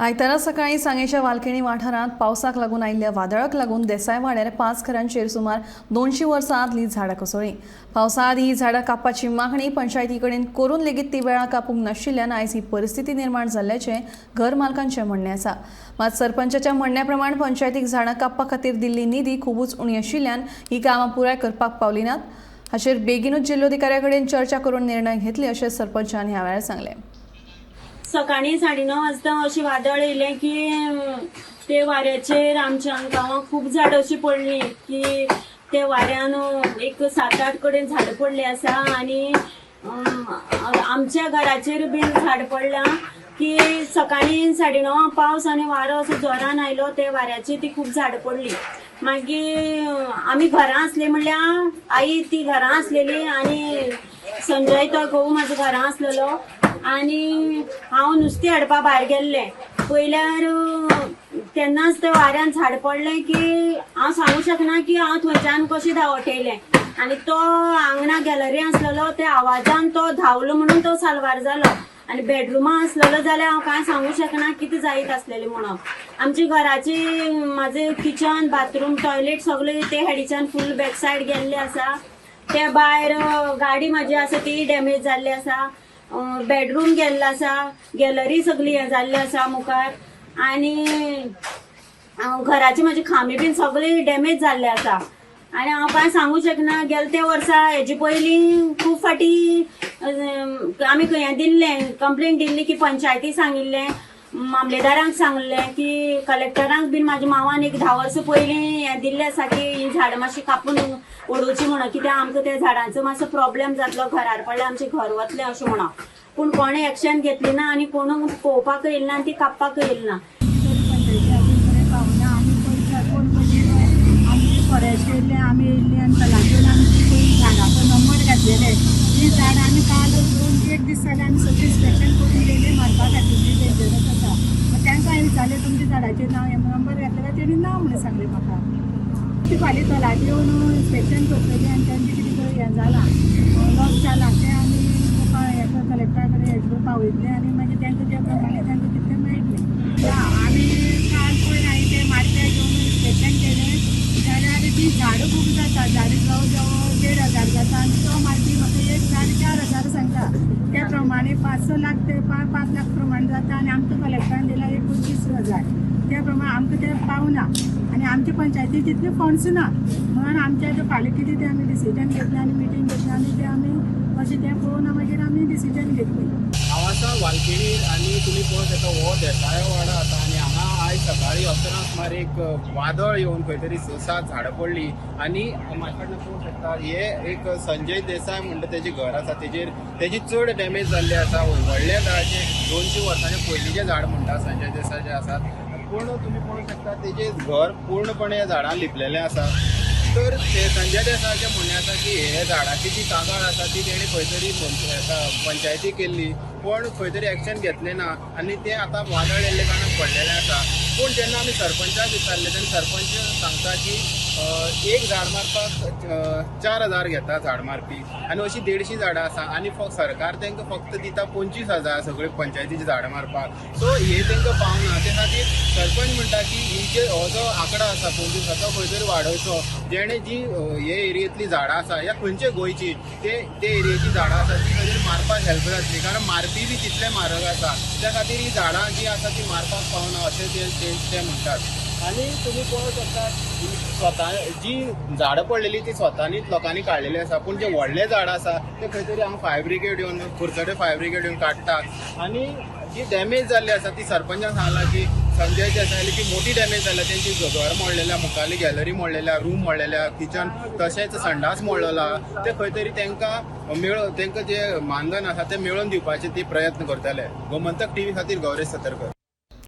आयतारा सकाळीं सांगेच्या वालखेणी वाठारांत पावसाक लागून आयिल्ल्या वादळाक लागून देसाय वाड्यार 5 घरांचेर सुमार 200 वर्सां आदलीं झाडां कोसळ्ळीं. पावसा आदीं ही झाडां कापपाची मागणी पंचायती कडेन करून लेगीत ती वेळा कापूंक नाशिल्ल्यान आयज ही परिस्थिती निर्माण जाल्ल्याचें घर मालकांचें म्हणणें आसा. मात सरपंचाच्या म्हणण्या प्रमाण पंचायतीक झाडां कापपा खातीर दिल्ली निधी खुबूच उणी आशिल्ल्यान ही कामां पुराय करपाक पावली नात. हाचेर बेगीनूच जिल्लोधिकाऱ्या कडेन चर्चा करून निर्णय घेतले अशें सरपंचान ह्या वेळार सांगलें. सकाळीं 9:30 वाजता अशें वादळ येयलें की ते वाऱ्याचेर आमच्या गांवांत खूब झाडां अशीं पडलीं की ते वाऱ्यान एक 7-8 कडेन झाडां पडलीं आसा आनी आमच्या घराचेर बीन झाड पडलां की सकाळीं 9:30 पावस आनी वारो असो जोरान आयलो, ते वाऱ्याचेर ती खूब झाडां पडलीं. मागीर आमी घरां आसली म्हणल्यार आई ती घरां आसलेली आनी संजय तो घोव म्हाजो घरां आसलेलो आनी हांव नुस्तें हाडपा भायर गेल्लें. पयल्यार तेन्नाच ते वाऱ्यान झाड पडलें की हांव सांगू शकना की हांव थंयच्यान कशें धांवट येयलें आनी तो आंगणा गॅलरी आसलेलो त्या आवाजान तो धांवलो म्हणून तो साल्वार जालो आनी बेडरुमा आसलेलो जाल्यार हांव कांय सांगू शकना कितें जायत आसलेलें म्हणून. आमची घराची म्हाजें किचन, बाथरूम, टॉयलेट सगळें ते हेडीच्यान फूल बॅक सायड गेल्ले आसा. त्या भायर गाडी म्हाजी आसा ती डॅमेज जाल्ली आसा, बेडरूम गेल्लो आसा, गॅलरी सगळी हें जाल्ली आसा मुखार आनी घराची म्हाजी खांबी बीन सगळी डॅमेज जाल्ले आसा आनी हांव कांय सांगू शकना. गेले त्या वर्सा हेजे पयलीं खूब फाटी आमी खंय दिल्लें, कंप्लेन दिल्ली की पंचायती सांगिल्लें, मामलेदारांक सांगलें की कलेक्टरांक बीन म्हाज्या मावान एक 10 वर्सां पयलीं हें दिल्लें आसा की ही झाडां मातशी कापून उडोवची म्हणून, कित्याक आमकां त्या झाडांचो मातसो प्रॉब्लेम जातलो, घरार पडल्यार आमचें घर वतलें अशें म्हणून. पूण कोणें एक्शन घेतली ना आनी कोणूक पळोवपाक येयलें ना आनी ती कापपाक येयलें ना. तरी पंचायती अजून पर्यंत पावना. आमी पयलीं कोण पयलीं आमी फॉरेस्ट येयल्ले, आमी येयल्ली आनी तलाट्यान आमची पयलीं झाडांचो नंबर घातलेले. ती झाडां आमी काल 2 एक दीस जाले आमी सगळीं इन्स्पेक्शन करून गेली मारपा खातीर, जी डेंजरस आसा. मागीर तांकां हांवें विचारलें, तुमच्या झाडाचें नांव हें नंबर घातलें काय? तेणी ना म्हणून सांगलें म्हाका. ती फाल्यां तलाठी येवन इन्स्पेक्शन करतली आनी तांचें कितें पळय हें जालां, लॉस जालां तें आमी मुखार हेका कलेक्टरा कडेन हें पावयतले आनी मागीर तांकां त्या प्रमाणे तांकां तितलें मेळटलें. आमी काल पयर हांवें ते मारप्या घेवन इन्स्पेक्शन केलें जाल्यार ती झाडां खूब जाता. झाडां जवळ जवळ 1,500 जाता आनी तो मारपी म्हाका एक झाड 4,000 सांगता. त्या प्रमाणे 5-6 लाख ते 5 लाख प्रमाणे जाता आनी आमकां कलेक्टरान दिला एक 25,000. त्या प्रमाणे आमकां तें पावना आनी आमच्या पंचायतीक तितले फंड्स ना म्हणून आमच्या आतां फाल्यां कितें तें आमी डिसिजन घेतलें आनी मिटींग घेतलें आनी तें आमी अशें तें पळोवन मागीर आमी डिसिजन घेतलें. हांव आसा वालखेणीर आनी तुमी पळोवंक शकता, हो देसाय वाडो आसा आनी हांगा आयज सकाळीं 11 सुमार एक वादळ येवन खंय तरी 6-7 झाडां पडली आनी म्हाज्या फाटल्यान पळोवंक शकता, हे एक संजय देसाय म्हणटा तेजें घर आसा, तेजेर तेजी चड डॅमेज जाल्ली आसा. व्हडल्या झाडाचे 200 वर्सांचे पयलींचें झाड म्हणटा संजय देसाय जे आसात, पूण तुमी पळोवंक शकता, तेजें घर पूर्णपणे झाडां लिपलेलें आसा. तर ते संजय देसायाचें म्हणणें आसा की हे झाडाची जी कागाळ आसा ती तेणी खंय तरी पंचायती केल्ली, पूण खंय तरी एक्शन घेतलें ना आनी तें आतां वादळ येयल्ले कारणान पडलेलें आसा. पूण जेन्ना आमी सरपंचाक विचारलें तेन्ना सरपंच सांगता की एक झाड मारपाक 4,000 घेता झाड मारपी आनी अशी 150 झाडां आसा आनी फक्त सरकार तांकां फक्त दिता 25,000 सगळे पंचायतीची झाडां मारपाक. सो हे तांकां पावना. ते खातीर सरपंच म्हणटा की ही जे हो जो आंकडो आसा 25, तो खंय तरी वाडोवचो, जेणे जी हे एरियेंतली झाडां आसा या खंयचे गोंयची ते ते एरियेची झाडां आसा ती खंय तरी मारपाक हेल्प जातली, कारण मारपी बी तितले म्हारग आसा. त्या खातीर ही झाडां जी आसा ती मारपाक पावना अशें ते ते ते म्हणटात. आनी तुमी पळोवंक शकता, स्वता जी झाडां पडलेली ती स्वतानीच लोकांनी काडलेली आसा, पूण जे व्हडले झाडां आसा ते खंय तरी हांगा फायर ब्रिगेड येवन, कुडचडे फायर ब्रिगेड येवन काडटात आनी जी डॅमेज जाल्ली आसा ती सरपंचान सांगलां की संजय देसायली ती मोठी डॅमेज जाल्या, तेंची घर मोडलेल्या, मुखारली गॅलरी मोडलेल्या, रूम मोडलेल्या, किचन तशेंच संडास मोडलेला. ते खंय तरी तांकां मेळ तांकां जे मानधन आसा ते मेळोवन दिवपाचे ते प्रयत्न करतले. गोमंतक टीव्ही खातीर गौरेश सतरकर.